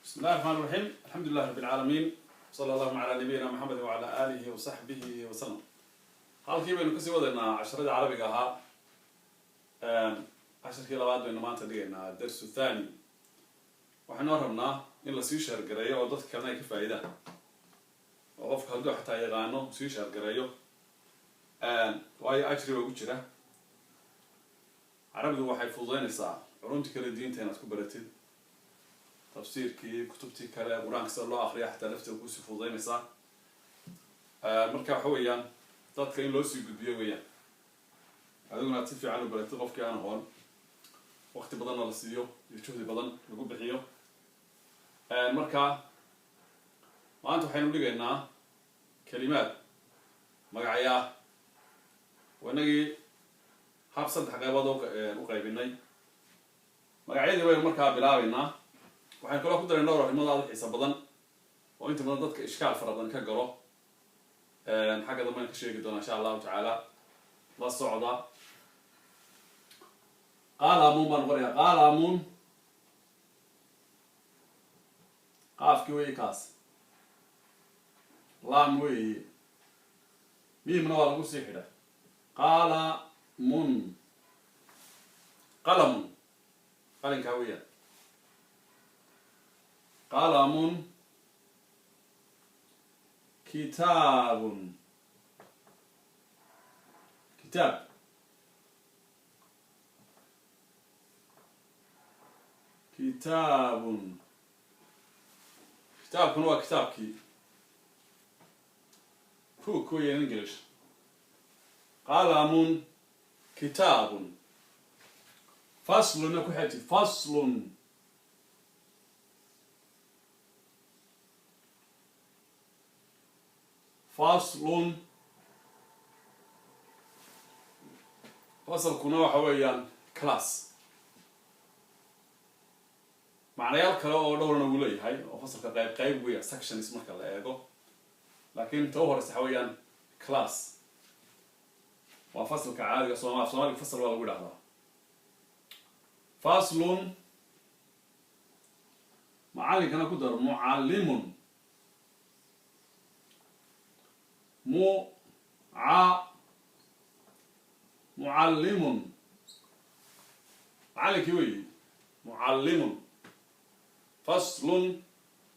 بسم الله الرحمن الرحيم، الحمد لله رب العالمين، صلى الله على نبينا محمد وعلى آله وصحبه وسلم. Halkii baynu kasii wadaynaa casharadii Carabiga ahaa. Casharkii labaad baynu maanta dhigaynaa، درس ثاني. Waxaynoo rabnaa in lasii share gareeyo oo dadka kalena ay ka faa'iidaan, oo qofka hadduu xataa yaqaano sii share gareeyo, waayo ajri baa ku jira. Carabigu waxay fududeynaysaa culumtii kale diinta inaad ku baratid, tafsiirkii, kutubtii kale, Qur-aanka sida loo akriya xataa lafteeda kusii fududeynaysaa. Marka waxa weeyaan dadka in loo sii gudbiyo weeyaan, adiguna aad si fiican u baratid. Qofkii aan aqoon waqti badanna la siiyo iyo juhdi badan lagu bixiyo. Marka maanta waxaynu dhigaynaa kelimaad, magacyaa. Inagii hab saddex qaybood u qaybinay magacyadii baynu markaa bilaabaynaa. Waxaynu kaloo ku daray dhowr arrimood aada u xiisa badan oo inta badan dadka ishkaal fara badan ka galo. Xagga dambe aynu ka sheegi doonaa, insha Allahu tacaala. La socda. قلمٌ baan qorayaa. قلمٌ, qaafkii weyi kaas, laam weyi, miimna waa lagu sii xidhay. قلمٌ، قلمٌ, qalinkaa weeyaan. قلمٌ، كتابٌ, kitaab. كتابٌ, kitaabkuna waa kitaabkii, book weeyaan English. قلمٌ، كتابٌ. فصلٌ na ku xeji. فصلٌ, فصلٌ, fasalkuna waxa weeyaan class. Macnayaal kale oo dhowrna wuu leeyahay, oo fasalka qayb qayb weya, sections marka la eego, laakiin ta u horeysa waxa weeyaan class, waa fasalka caadiga. Soomaaliga fasal waa lagu idhahdaa. فصلٌ. Macallinkana ku dar: معلمٌ, mu ca معلمٌ, macallinkii weyi. معلمٌ، فصلٌ،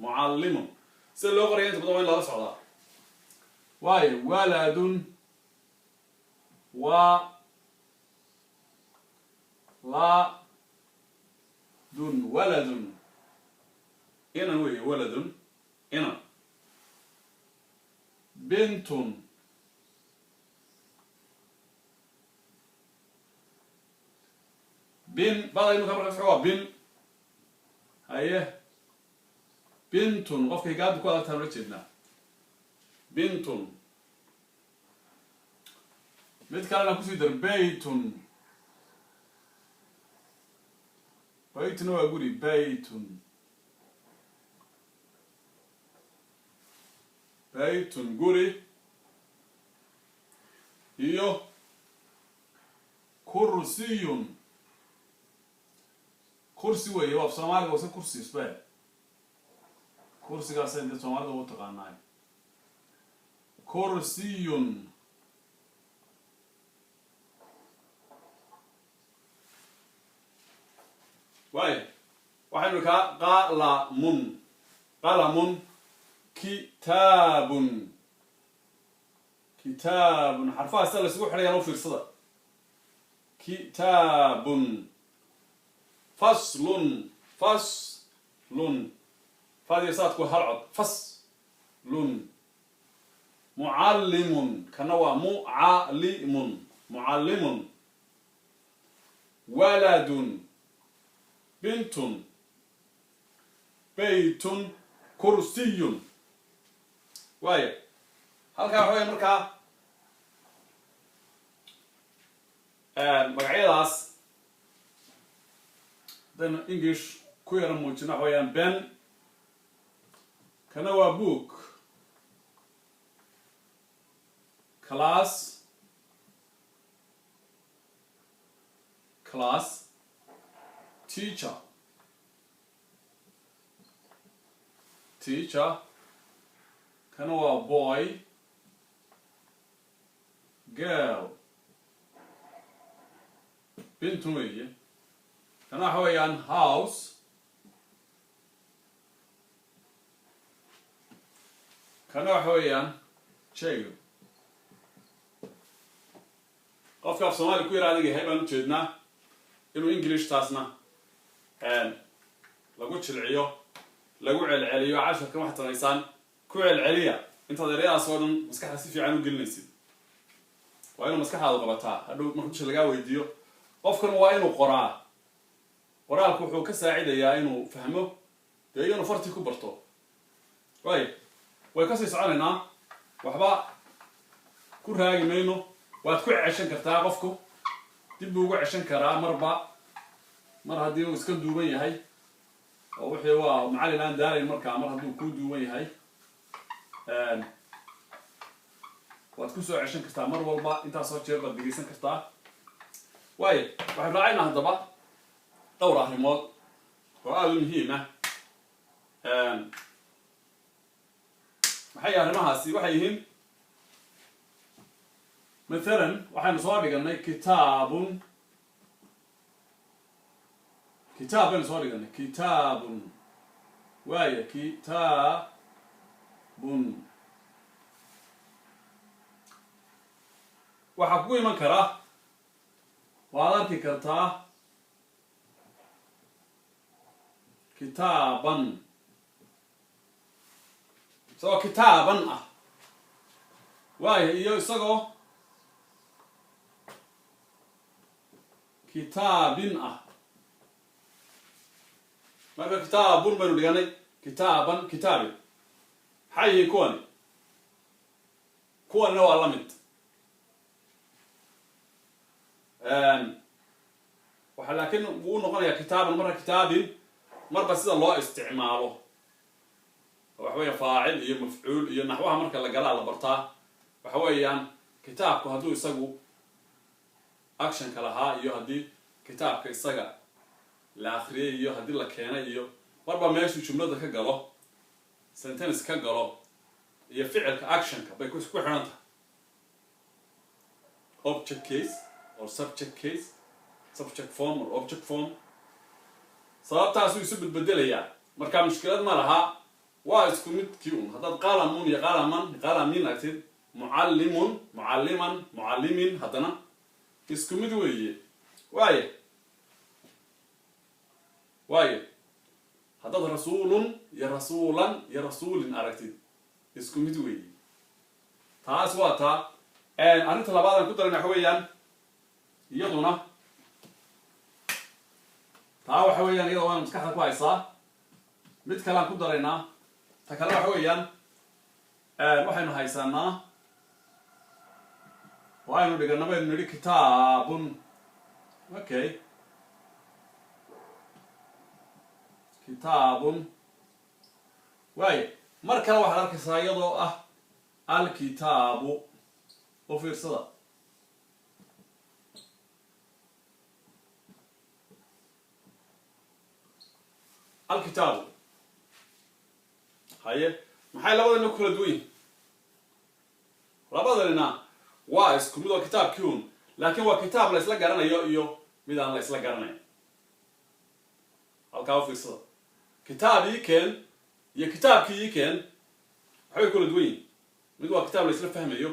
معلمٌ. Sida loo qoraya inta badan waa in lala socdaa. Waayo, ولدٌ, wa la dun, ولدٌ, inan wey. ولدٌ, inan. بنتٌ, bin bada imika marka waa bin. Haye, بنتٌ, qofka higaada ku adagtaan ula jeednaa. بنتٌ. Mid kalena kusii dar: بيتٌ. بيتٌ na waa guri. بيتٌ, بيتٌ, guri. Iyo كرسيٌ, kursi weeye. Waa Soomaaliga wase kursi isbe, kursigaasa intee Soomaalida ugu taqaanaay. كرسيٌ. Waay, waxaynu kaa قلمٌ, قلمٌ، كتابٌ, كتابٌ. Xarfaha sida la isugu xidhayaan u fiirsada. كتابٌ، فصلٌ، فصلٌ, fadiyo saadku hal cod. فصلٌ. معلمٌ, kana waa معلمٌ, معلمٌ. ولدٌ، بنتٌ، بيتٌ، كرسيٌ. Waaya, halkaa waxa weya markaa magacyadaas haddaynu English ku yara muujino, waxa weyaan pen, kana waa book, class, class, teacher. Teacher. Kana waa boy, girl, bintun weeye. Kana waxa weeyaan house. Kana waxa weeyaan jail. Qofka af Soomaali ku yar adag yahay baan ujeednaa inuu English taasna lagu jilciyo, lagu celceliyo. Casharkan waxaad samaysaan, ku celceliya intaad ereyadaas oo dhan maskaxda si fiican u gelinaysid. Waa inuu maskaxdaadu qabataa. Hadhow marka dusha lagaa weydiiyo, qofkan waa inuu qoraa. Qoraalku wuxuu ka saacidayaa inuu fahmo, dee, inuu farti ku barto. Way kasii soconaynaa, waxba ku raagi mayno. Waad ku ceshan kartaa, qofku dib buu ugu ceshan karaa marba mar haddii uu iska duuban yahay oo wixii waa macallin aan daalayn. Markaa mar hadduu kuu duuban yahay, waad kusoo ceshan kartaa mar walba, intaasoo jeer baad dhegeysan kartaa. Waayo, waxaynu raacaynaa haddaba dhowr arrimood oo aada u muhiim ah. Maxay arrimahaasi waxay yihiin? Mathalan, waxaynu soo dhiganay kitaabun. Kitaab baynu soo dhiganay, kitaabun. Waaya, kitaabun waxaa kugu iman karaa, waad arki kartaa kitaaban, isagoo kitaaban ah. Waaya, iyo isagoo kitaabin ah. Marka kitaabun baynu dhiganay, kitaaban, kitaabin, maxay yihiin kuwani? Kuwanina waa la mid. Waxaa laakiin wuu noqonayaa kitaaban marka, kitaabin marba sida loo isticmaalo. Waxa weya faacil iyo mafcuul iyo naxwaha marka la galaa la bartaa. Waxa weeyaan kitaabku hadduu isagu actionka lahaa iyo haddii kitaabka isaga la akriyay iyo haddii la keenay iyo marba meeshuu jumlada ka galo, sentence ka galo, iyo ficilka actionka bay ku xidhan tahay. Object case or subject case, subject form or object form, sababtaasuu isu bedbedelayaa. Marka mushkilad ma laha, waa isku midkii un. Haddaad qalamun iyo qalaman, qalamin aragtid, mucallimun, mucalliman, mucallimin, haddana isku mid weeye. Waaye, haddaad rasuulun iyo rasuulan iyo rasuulin aragtid, isku mid weeye. Taas waa taa. Arrinta labaad aan ku darayna waxa weeyaan iyaduna taa, waxa weeyaan iyada waan maskaxda ku haysaa. Mid kale aan ku daraynaa. Ta kale waxa weeyaan, waxaynu haysanaa, waaynu dhigana, baynu nidhi kitaabun. Okay, kitaabun. Waayo, mar kale waxaad arkaysaa iyadoo ah alkitaabu. U fiirsada. Alkitaabu, haye, maxay labadana ku kala duwan yihin? Labadanina waa isku mid oo kitaabkii un, laakiin waa kitaab la isla garanayo iyo mid aan la isla garanayn. Halkaa u fiirsada. Kitaab ii keen iyo kitaabkii ii keen waxbay kula duwan yihin. Mid waa kitaab la isla fahmayo,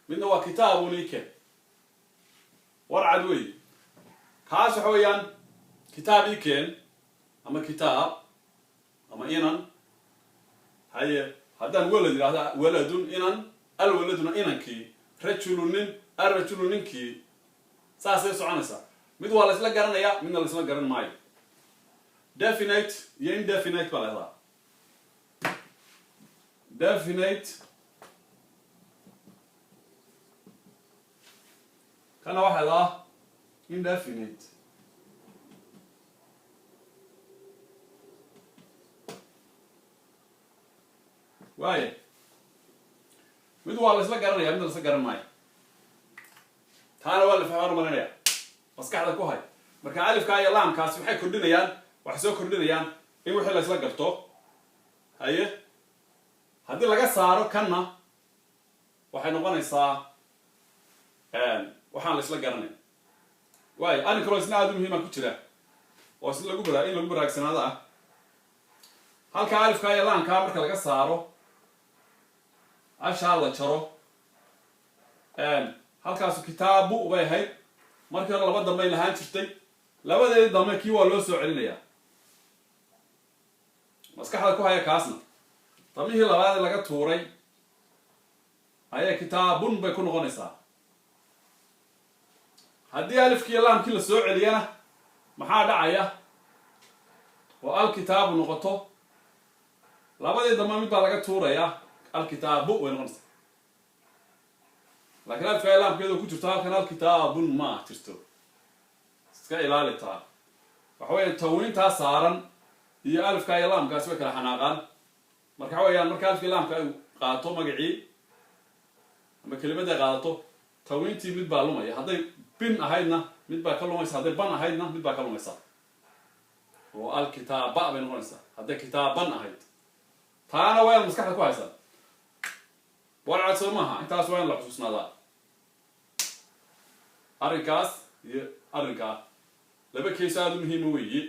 midna waa kitaabun ii keen. War cad wey kaas. Waxa weeyaan kitaab ii keen ama kitaab ama inan. Haye, haddaan walad yidhahda, waladun inan, alwaladuna inankii, rajulu nin, alrajulu ninkii, saasay soconaysaa. Mid waa la isla garanayaa, midna la isla garan maayo. Definite iyo indefinite baa la yahdaa. Definite kana waxaa yahdaa indefinite. Waaya, mid waa la isla garanaya, mid la isla garan maayo. Taana waa la fahmaan marinaya, maskaxda ku hay. Marka alifkaa iyo laamkaasi waxay kordhinayaan, waxay soo kordhinayaan in wixii la isla garto. Haye. Haddii laga saaro kanna, waxay noqonaysaa waxaan la isla garanay. Waayo, arrin kaloo isna aada u muhiima ku jira oo isna lagu bara in lagu baraagsanaado ah: halka alifkaa iyo laamkaa marka laga saaro, ashaa la jaro, halkaasu kitaabu bay ahayd markii hore. Laba dambay lahaan jirtay. Labadeedii dambe kii waa loo soo celinayaa. Maskaxda ku haya kaasna. Damihii labaad laga tuuray ayaa kitaabun bay ku noqonaysaa. Haddii alifkii laamkii la soo celiyana, maxaa dhacaya? Oo alkitaabu noqoto, labadii dambe mid baa laga tuurayaa, alkitaabu way noqonaysaa. Laakiin alifka laamkeedu ku jirto halkan, alkitaabun ma jirto. Iska ilaalitaa. Waxa weya, tanwiintaa saaran iyo alifka iyo laamkaasi way kala xanaaqaan. Marka waxa weeyaan, marka alifkii laamka ay qaato magacii ama kelimadday qaadato, tanwiintii mid baa lumaya. Hadday bin ahaydna, mid baa ka lumaysa. Hadday ban ahaydna, mid baa ka lumaysa, oo alkitaaba bay noqonaysaa hadday kitaaban ahayd. Taana waa inaad maskaxda ku haysan. Warcad soo maaha? Intaas waa in la xusuusnaadaa, arrinkaas iyo arrinkaa. Laba case aada u muhiima weeye.